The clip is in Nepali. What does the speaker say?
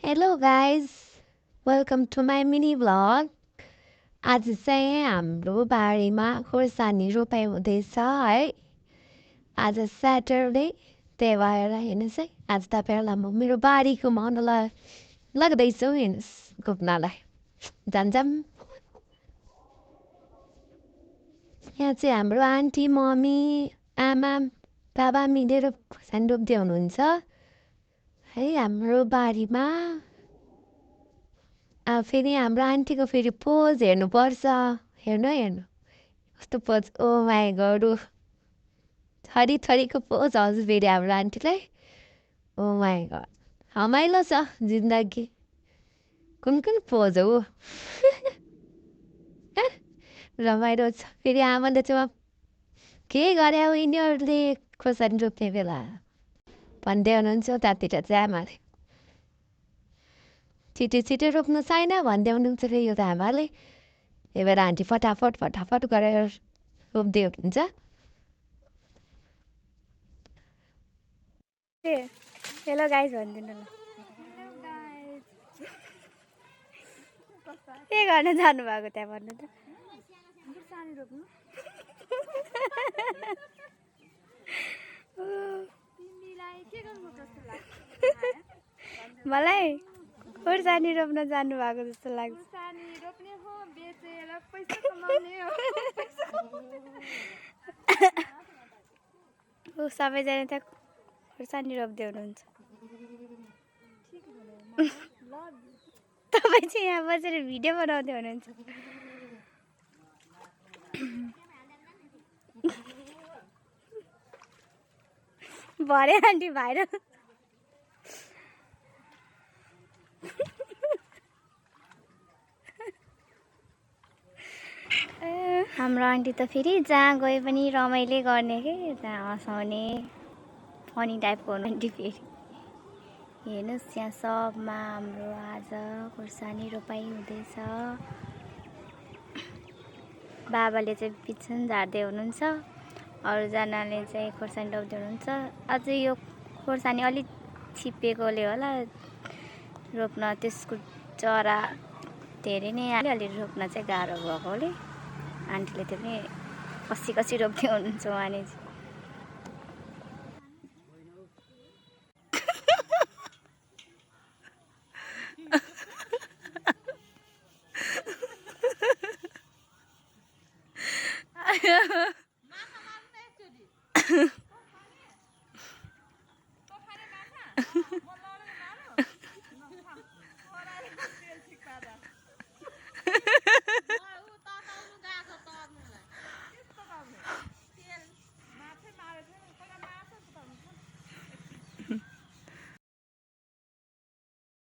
Hello guys, welcome to my mini vlog. आज चाहिँ हाम्रो बारीमा खोर्सानी रोपाइ हुँदैछ है। आज स्याटरडे, त्यही भएर हेर्नुहोस् है, आज तपाईँहरूलाई म मेरो बारी घुमाउनलाई लाग्दैछु। हेर्नुहोस् घुम्नलाई जान्छौँ। यहाँ चाहिँ हाम्रो आन्टी, मम्मी, आमा, बाबा मिलेर खोर्सानी रोप्दै हुनुहुन्छ है हाम्रो बारीमा। फेरि हाम्रो आन्टीको फेरि पोज हेर्नुपर्छ। हेर्नु हेर्नु कस्तो पोज, ओ माई गड, थरी थरीको पोज हजुर फेरि हाम्रो आन्टीलाई। ओ माई गड, रमाइलो छ जिन्दगी। कुन कुन पोज हो रमाइलो छ। फेरि आमाले चाहिँ के गरे हो यिनीहरूले खोर्सानी रोप्ने बेला भन्दै हुनुहुन्छ उतातिर चाहिँ आमाले। छिटो छिटो रोप्नु छैन भन्दै हुनुहुन्छ फेरि यो त आमाले। त्यही भएर आन्टी फटाफट फटाफट गरेर रोप्दै हुनुहुन्छ। हेलो गाइस भनिदिनु ल। के गर्न जानुभएको त्यहाँ भन्नु त। मलाई खोर्सानी रोप्न जानुभएको जस्तो लाग्छ। सबैजना त्यहाँ खोर्सानी रोप्दै हुनुहुन्छ। तपाईँ चाहिँ यहाँ बसेर भिडियो बनाउँदै हुनुहुन्छ। भरे आन्टी भाइरल। हाम्रो आन्टी त फेरि जहाँ गए पनि रमाइलो गर्ने के, जहाँ हँसाउने फनी टाइपको हुनु आन्टी फेरि। हेर्नुहोस् यहाँ सबमा हाम्रो आज खोर्सानी रोपाइ हुँदैछ। बाबाले चाहिँ पिछन झार्दै हुनुहुन्छ, अरूजनाले चाहिँ खोर्सानी रोप्दै हुनुहुन्छ। अझै यो खोर्सानी अलिक छिप्पिएकोले होला रोप्न, त्यसको चरा धेरै नै अलि रोप्न चाहिँ गाह्रो भएकोले आन्टीले त्यो पनि कसी कसी रोप्दै हुनुहुन्छ उहाँले चाहिँ।